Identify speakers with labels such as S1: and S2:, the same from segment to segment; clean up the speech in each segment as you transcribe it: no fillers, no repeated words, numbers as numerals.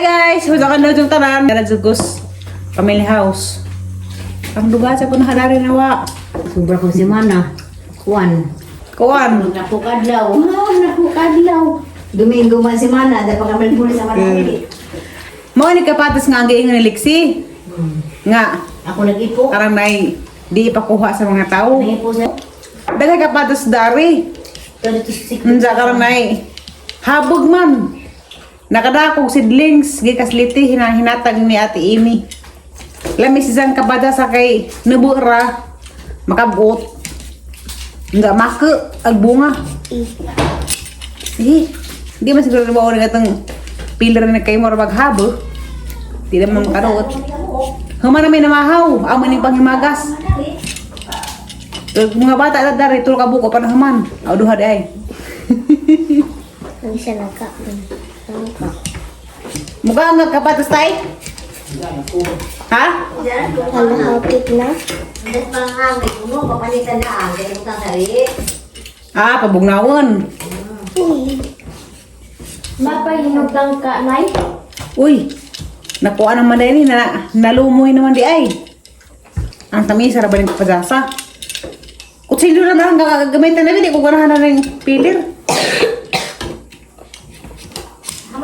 S1: Guys! Wala ka na yung tanan. Naladzugos. Family house. Ang duga sa puno hadari na wa.
S2: Sobra kong semana. Kuan.
S1: Kuan.
S2: Napukadlaw. Oh, napukadlaw. Domingo man semana, dapat kami muli sa Manali.
S1: Mao ni kapatas nga ang giingon ni Lexi. Nga
S2: Ako nag-ipo.
S1: karang nay di ipakuha sa mga tao.
S2: Nag-ipo sa
S1: Daghay kapatas dari.
S2: 26.
S1: Unsa karang nay habog man. Nakadakog sidlings gikas liti hinatag ni Ate Amy. Lami si Zang kapada sa kay nubura makabot. Nga maka ag bunga. Eh, di man siguro nabaon nga itong pillar na kay mura maghabo. Di naman makaruot. Human na may namahaw, amo ning panghimagas. Mga bata na dari tulo ka buko pa na human. Aw duha di ay.
S3: Ang isa lang ka. Ang ka.
S1: Mukha nga kapatas tay? Ha?
S3: Hala, hapit na.
S2: Andas mga hangin mo, papalitan na ang kaya mo sari.
S1: Ah, pabugnawon.
S3: Uy. Mapahinog lang ka, Nay.
S1: Uy, nakuha naman din na nalumoy naman di ay. Ang tamis ra ba ning kapadasa? Kutsilyo na lang gagamitan na di ko ganahan na ning pilir.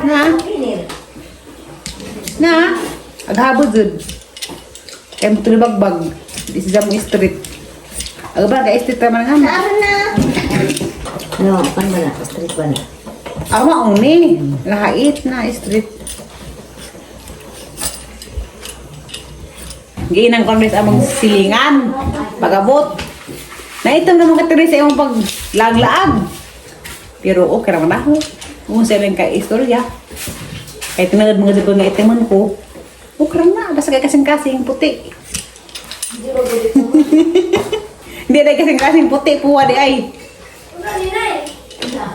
S1: Na? Na? Aghabod jud. Kay mo bagbag. Di sa mo street. Aga ba ka street ra man nga.
S3: Tara na.
S2: No, pan ba na? Street ba na?
S1: Ama ni, lahait na street. Giinang kon sa among silingan. Pagabot. Naitong naman katiri sa imong paglaglaag. Pero okay ra man ako. Kung sa lang kay istorya. Kay tinagad mga jud ko nga itimon ko. Okay ra na basta kay kasing-kasing puti. Hindi na kasing-kasing puti puwa di ay.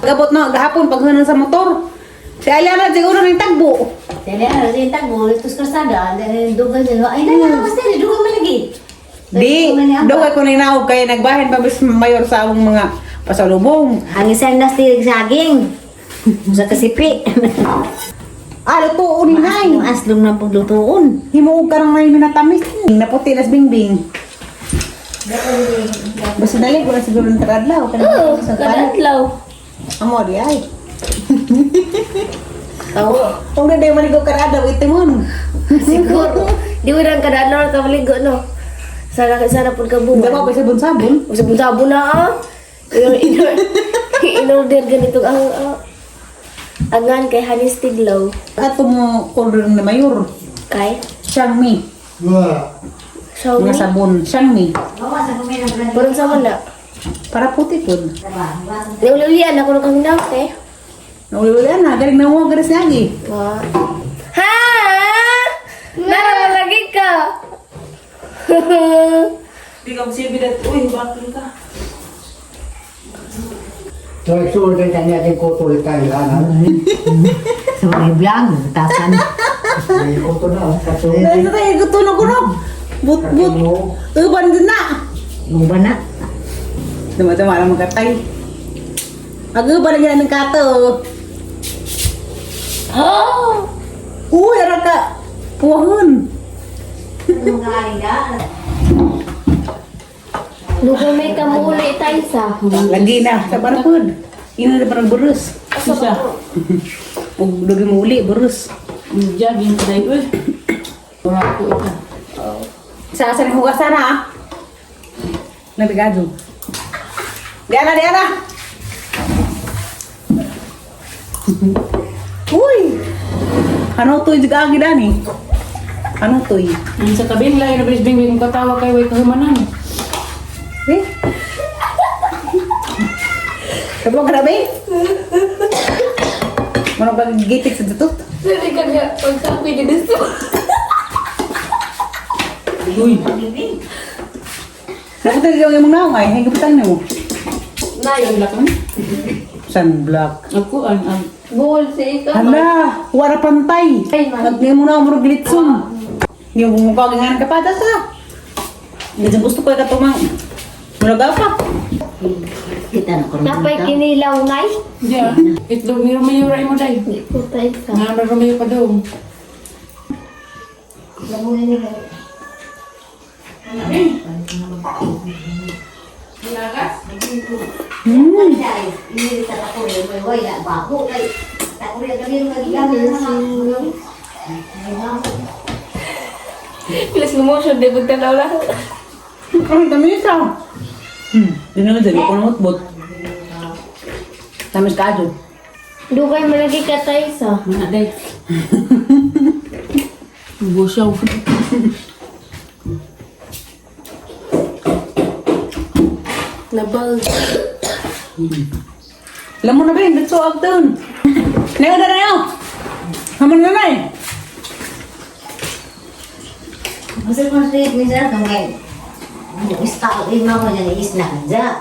S1: Gabot na gahapon paghunan sa motor. Si Aliana siguro ning tagbo.
S2: Dali, ano, yung tagbo, ito sa kalsada, dali, dugan nila. Ay, na, na, basta, dugan man lagi.
S1: Di, dugay ko ninaog kay nagbahin pa bis mayor sa among mga pasalubong.
S2: Ang isang nastirig saging. Sa kasipi.
S1: Ah, lutuon ni nay.
S2: Ang aslong ng paglutuon.
S1: Himuog ka ng may minatamis. Naputi nas bingbing. Basta dali ko na siguro ng karadlaw. Oo,
S3: Kadadlaw.
S1: Amo di ay. Kung na day maligo karadlaw itimon.
S3: Siguro. Di mo lang kadadlaw ka maligo, no? Sana sana pud ka
S1: Hindi
S3: buwan.
S1: ba pa sabon-sabon?
S3: Sabon-sabon na, ah. In-order ganito ang angan kay Hanis Tiglaw.
S1: Ato mo order ni mayor.
S3: Kay?
S1: Xiaomi.
S3: Xiaomi.
S1: Mga sabon. Xiaomi.
S3: Parang sama na.
S1: Para puti po.
S3: Nauli-ulian ako ng kang eh.
S1: Nauli-ulian na. Galing na mo. Galing siya lagi.
S3: Wa. Ha? Nara lagi ka.
S1: Di ka silbi dat. Uy, bakit ka?
S4: So, isuorder na natin ko tuloy tayo lahat.
S2: Sa mga vlog, tasan.
S4: May kuto na, oh. Kaso,
S1: Dahil sa tayo, gutunog ko no. But, but. Uban din na.
S2: Guba na.
S1: Duma-duma lang magkatay. Aguban na yan ng kato.
S3: Oh!
S1: Uy, ara ka. Puwahon.
S3: Dugay may kamuli tayo sa.
S1: Lagi na. Sa barapod. Ino na parang burus.
S3: Asa
S1: Ug dugi mo uli, burus.
S5: Jogging pa dahil, uy. Wala ko ito.
S1: Sa asa ni hugasan ha. Nabigado. Diana, Diana. Uy. Ano to yung agi dani? Ano to?
S5: Ang sa tabing layo na bilis bing bing katawa kay way kahumanan.
S1: Eh? Kapag grabe? Manong pag-gitik sa datot?
S3: Dili ka niya pagsapi di gusto.
S5: Uy,
S1: Nakita yung imong naong ay, hay gabutang nimo.
S3: Nay,
S5: sunblock man.
S1: Sunblock.
S5: Ako ang ang
S3: buol si ikaw.
S1: Hala, wala pantay.
S3: Ay, man.
S1: At mo na murag litson. Hindi mo mukha ganyan kapatas ha. Hindi gusto ko katumang. Murag pa.
S2: Kita na ko rin.
S3: Napay kinilaw, Nay.
S5: Yeah. Itlog ni Romeo ra mo day.
S3: Di ko tayo sa.
S5: Nga na Romeo pa daw.
S2: Lamunin niya.
S3: Bilis motion, di pagtanaw lang.
S1: Ang dami siya. Di naman dyan, ako namutbot. Tamis ka dyan.
S3: Dugay malagi ka tayo sa.
S5: Mga day. Busaw.
S3: Nabal.
S1: Alam mo na ba yun, that's so afternoon. Ngayon na na yun. Hamon na na eh.
S2: Masa kung street ni sir kung kay Ista lima ko dyan is na dya.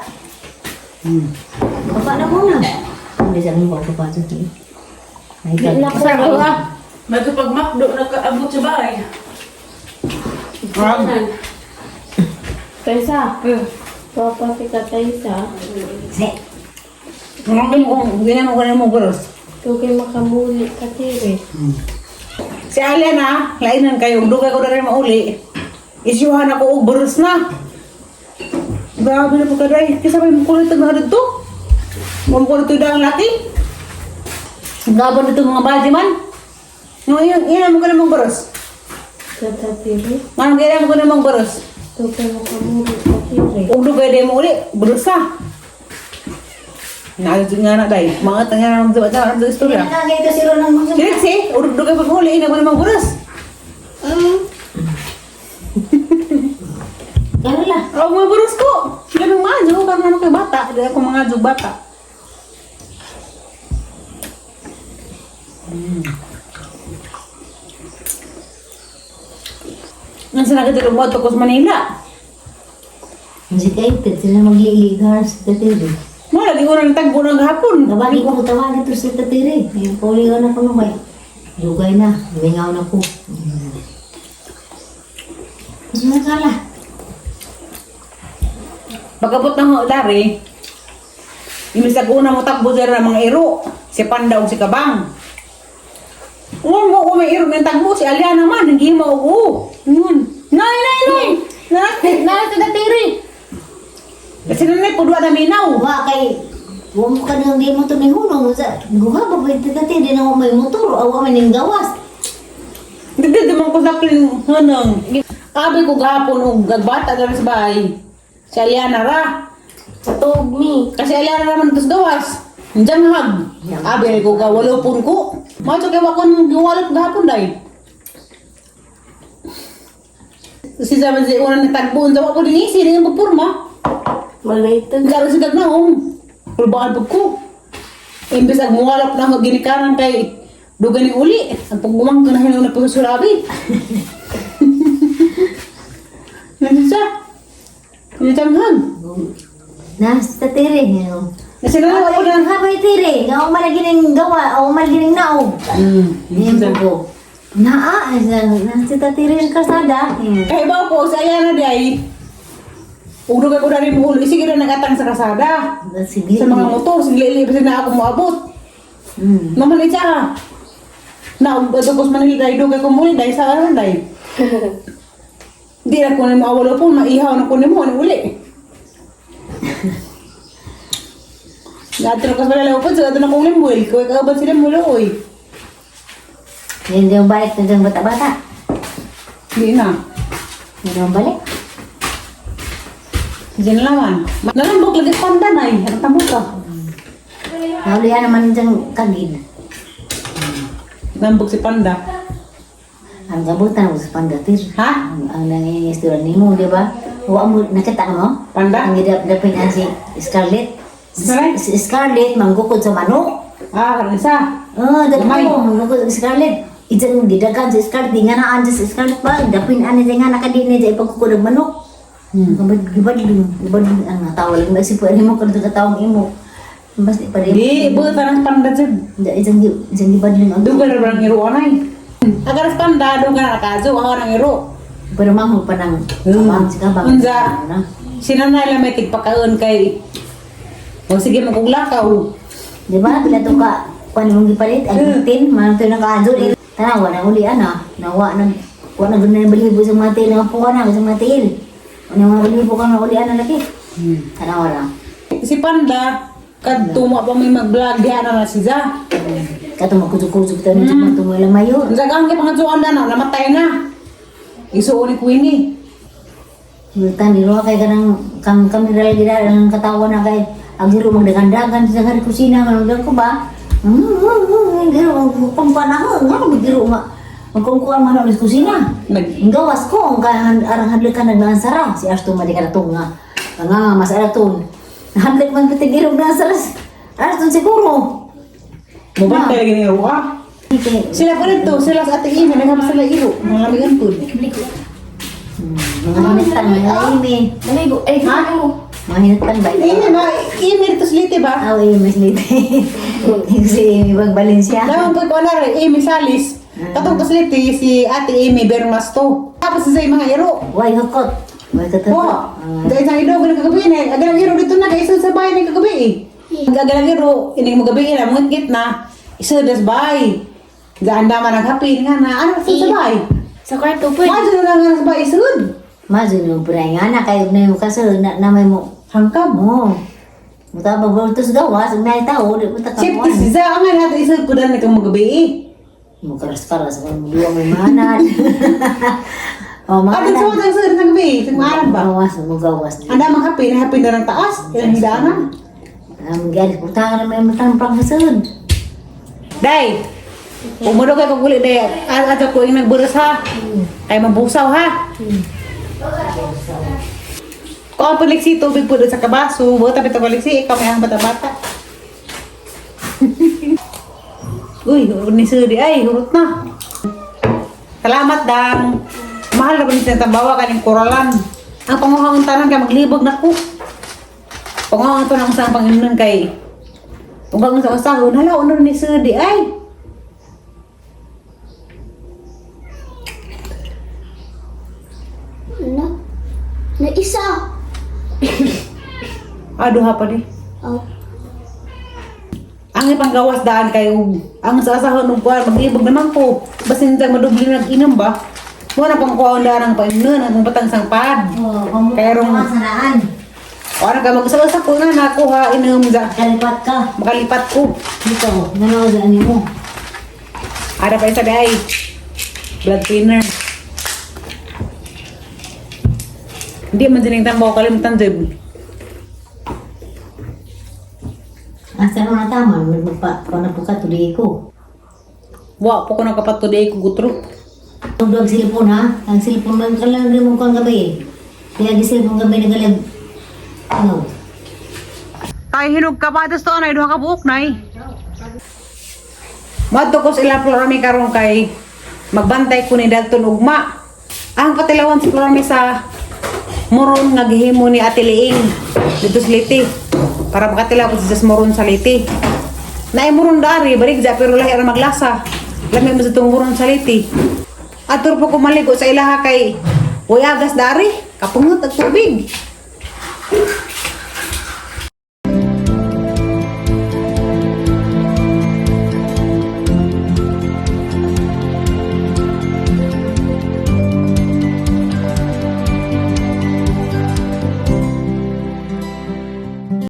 S2: Baba na muna. Hindi sa mo ko pa dyan. Ay ka.
S1: Masarap ka.
S5: Magkapag makdo nakaabot sa bahay.
S1: Rag.
S3: Taysa. Papa si Kataysa.
S2: Se.
S1: Ang mo kung ganyan mo ganyan mo girls.
S3: Dugay makamuli ka tiri.
S1: Si Alia na, lainan kayo, dugay ko na rin mauli. Isyuhan ako og burus na. Grabe na po kaday. Kasi may mukulit na dito. Mukulit na ang laki. Grabe na ito mga baji man. Ngayon, ina mo ka namang burus.
S3: Katatiri.
S1: Manong kailangan mo ka namang burus.
S3: Dugay makamuli ka tiri.
S1: Ug dugay day mo uli, burus na. Naadto nga na day. Mga tanga na magduwa na ang istorya.
S2: Pinakagay ko si Ronang mga.
S1: Direk si, ug dugay pag uli, ina mo namang burus.
S2: Kano la.
S1: Oh, mga burus ko. Ganun mga jo, karon ano kay bata, di ako mga jo bata. Nang sa nakita mo ko sa Manila.
S2: Hindi kayo sila magliligar sa tatiri.
S1: Mo lagi ko nang tagbo ng hapon.
S2: Tawagin ko, tawagin to sa tatiri. Ayun, puli ko na ko kay. Lugay na, mingaw na ko. Mas masala.
S1: Pagabot ng lari, imbis ag una mo takbo dira ng mga iro, si Panda o si Kabang. Uwan mo ko may iro ng tagbo, si Alia naman, hindi mo oo. Yun. Nay, nay, nay! Nay, nay, tatiri! Kasi nanay, pudwa na minaw.
S2: Wa kay wa mo ka nang di mo to ni hunong sa guha ba pwede tatiri na may motor awa man ning gawas.
S1: Hindi, di man ko saklin hanang. Kabi ko gahapon og gagbata dara sa bahay. Si Aliana ra.
S3: Tug mi.
S1: Kasi Aliana naman tos gawas. Diyan hag. Abi ko ga walopon ko. Macho kay wa kon giwalop gahapon day. Si sabi si una natagboon sa ko din isi rin pagpurma.
S3: Malaytag.
S1: Laro si Gagnaong. Pulbaan pag ko. Imbes ag muwalap na ako ginikanan kay dugan ni uli. Ang paggumang na hilaw na pagsusurabi. Nandiyan siya. Nandiyan.
S2: Na sa tatiri.
S1: Nasi na lang ako na.
S2: Ha ba tiri? Nga man lagi ning gawa, aw man lagi ning naog. Niyan ko. Naa, na sa tatiri sa kalsada.
S1: Kaya ba po sa ayan na di ay. Ug dugay ko na rin mo uli. Sige na nagatang sa kasada.
S2: Sige.
S1: Sa mga motor, sige pa na ako moabot. Mamalit siya. Na, ug adto ko sa Manila dahil dugay ko muli dahil sa karon dahil. Di na ko nimo awalo po, maihaw na ko nimo ani uli. Nato na ko sa Manila po, sa ato na kong limuel, ko ikaw sila mulo oy.
S2: Hindi yung balik na dyan bata-bata.
S1: Di na.
S2: Hindi yung balik.
S1: Diyan laman. Nalambok lagi pandan ay, ang tamo ka.
S2: Nahulihan naman dyan kagid.
S1: Nambok si Panda.
S2: Ang gabutan mo sa pandatir.
S1: Ha?
S2: Ang nangingistura nimo, di ba? Wa mo nakita mo?
S1: Panda?
S2: Ang gidap-dapin ang si Scarlett.
S1: Scarlett?
S2: Si Scarlett manggukod sa manok.
S1: Ah, karon isa.
S2: Oh, dapin
S1: Gamay.
S2: mo manggukod si Scarlett. Ijan gidagan si Scarlett, di nga naan si Scarlett ba? Dapin ani nga nakadini sa ipagkukod og manok. Gibad gibad gibad ang tawa lang ba si pwede mo kun katawang imo. Basta pa rin.
S1: Di, buta ng panda jud.
S2: Ijan ijan gibadling ang
S1: Dugal ra ang iro anay. Agaras panda, dugal na nakazo, ako ng iro.
S2: Pero manghog pa ng kabang si kabang.
S1: Unsa? Sinanay lang may tigpakaon kay O sige, maguglakaw.
S2: Di ba? Pila to ka kuan mong gipalit ang tin man to nang kaadto eh. Tanawa na uli ana, nawa nag Wa na gud na balibo sa mga tiil nga puwa na sa mga tiil. Ano mga balibo ka nga ulian na lagi. Tanawa lang.
S1: Si Panda, kadto mo pa may mag-vlog diha na na si Za.
S2: Kato magkusog-kusog tayo ng mm. Tumo lang mayo.
S1: Ang sagang kay pangadtuan na na namatay na. Isuon ni Queenie.
S2: Multan ni kay kanang kang kami lagi na ang katawa na kay ang giro magdagandagan sa hari kusina man ko ba. Giro pampanahon nga giro ma magkungkuan man ang kusina.
S1: Nag
S2: Ang gawas ko ang kahan arang hadlok ka nagnansara si Arto man di ka natong nga. Nga nga mas araton. Hadlok man pati giro nagnansara. Arto siguro.
S1: mubantay lagi ni Ruha. Sila pa rito, sila sa Ate Amy, naghama sila iro. Mga lamigan po.
S2: Mga hinatan mga imi.
S3: Maligo. Ay,
S2: Ha?
S3: mo.
S2: Mga hinatan ba?
S1: Amy ba? Amy rito sa Leyte ba?
S2: Aw, imi slite. Si Amy bag Valencia.
S1: Dahil po ko na rin, Amy Salis. Katong to sa Leyte, si Ate Amy Bermasto. Tapos sa mga iro.
S2: Why hukot? Why katato?
S1: Wa. Dahil sa iro, ganang kagabi na. Agang iro dito na, kay isa sa bahay na kagabi eh. Ang agang iro, ining mo gabi na, mungit na. Isa das bay. Daan naman ang hapin nga na, ano sa bay?
S3: Sa kwarto po.
S1: Madyo na lang nga sa bay, isud.
S2: Mazo no pray nga na kayo na yung kaso na na may mo.
S1: Hangkam.
S2: Mo. Muta ba tos gawas na tao di mo ta
S1: Siyempre, si Za, ang nga natin isud ko na kang magabi eh.
S2: Mo karas karas mo duwa may manad. Oh,
S1: Ah, dun sa
S2: manad.
S1: mga isud ng gabi, sa mga ba?
S2: Gawas mo gawas.
S1: Ang damang hapin, hapin na ng taas, ilang hidaanan.
S2: Ang galit puta na may matang pangkasud.
S1: Day, umudo kay kong uli, day. Ato ko yung nagburos ha. Ay mabusaw ha. Kung ang paliksi, tubig po doon sa kabaso. Buta pito paliksi, ikaw may ang bata-bata. Uy, ni Suri, ay, hurot na. Salamat, Dang. Mahal na ba ni tambawa kaning kuralan. Ang panguhang tanan kay maglibog na ko. Panguhang to nang sa Panginoon kay Ug ang sa usahon, hala, unod ni Sudi, ay.
S3: Ano? Na isa.
S1: Ah, duha pa di.
S3: Oh.
S1: Ang ipanggawas daan kay ug ang sa asahon ug kuan mag-ibog naman ko. Basin tag madubli nag inom ba? Mo na pang kuan daan ang paimnon ang batang sangpad.
S2: Oh,
S1: Kaya rong-
S2: sanaan.
S1: O ano ka mag-usa ko na nakuha inom za.
S2: Kalipat ka.
S1: Makalipat ko.
S2: Dito, nanaw sa ani mo.
S1: Ara pa isa day. Blood thinner. Hindi man sining tambaw kalimutan jud.
S2: Asa mo na tama, magpa pa na po ka tudi ko.
S1: Wa po ko nakapatod ay ko gutro.
S2: Tugdog ang silpon ha. Ang silpon man ka lang mo kang gabi. Kaya gi silpon gabi nagalag. Ano?
S1: Kay hinog ka pa to nay duha ka buok nay. Madto ko sa ila Florami karon kay magbantay ko ni Dalton ugma. Ang patilawan si Florami sa moron nga gihimo ni Ate Liing dito sa Leyte. Para makatilaw ko si Jas moron sa Leyte. Naay moron dari balik ja pero lahi ra maglasa. Lami mo sa tong moron sa Leyte. Atur po ko maligo sa ilaha kay way agas dari kapungot ang tubig.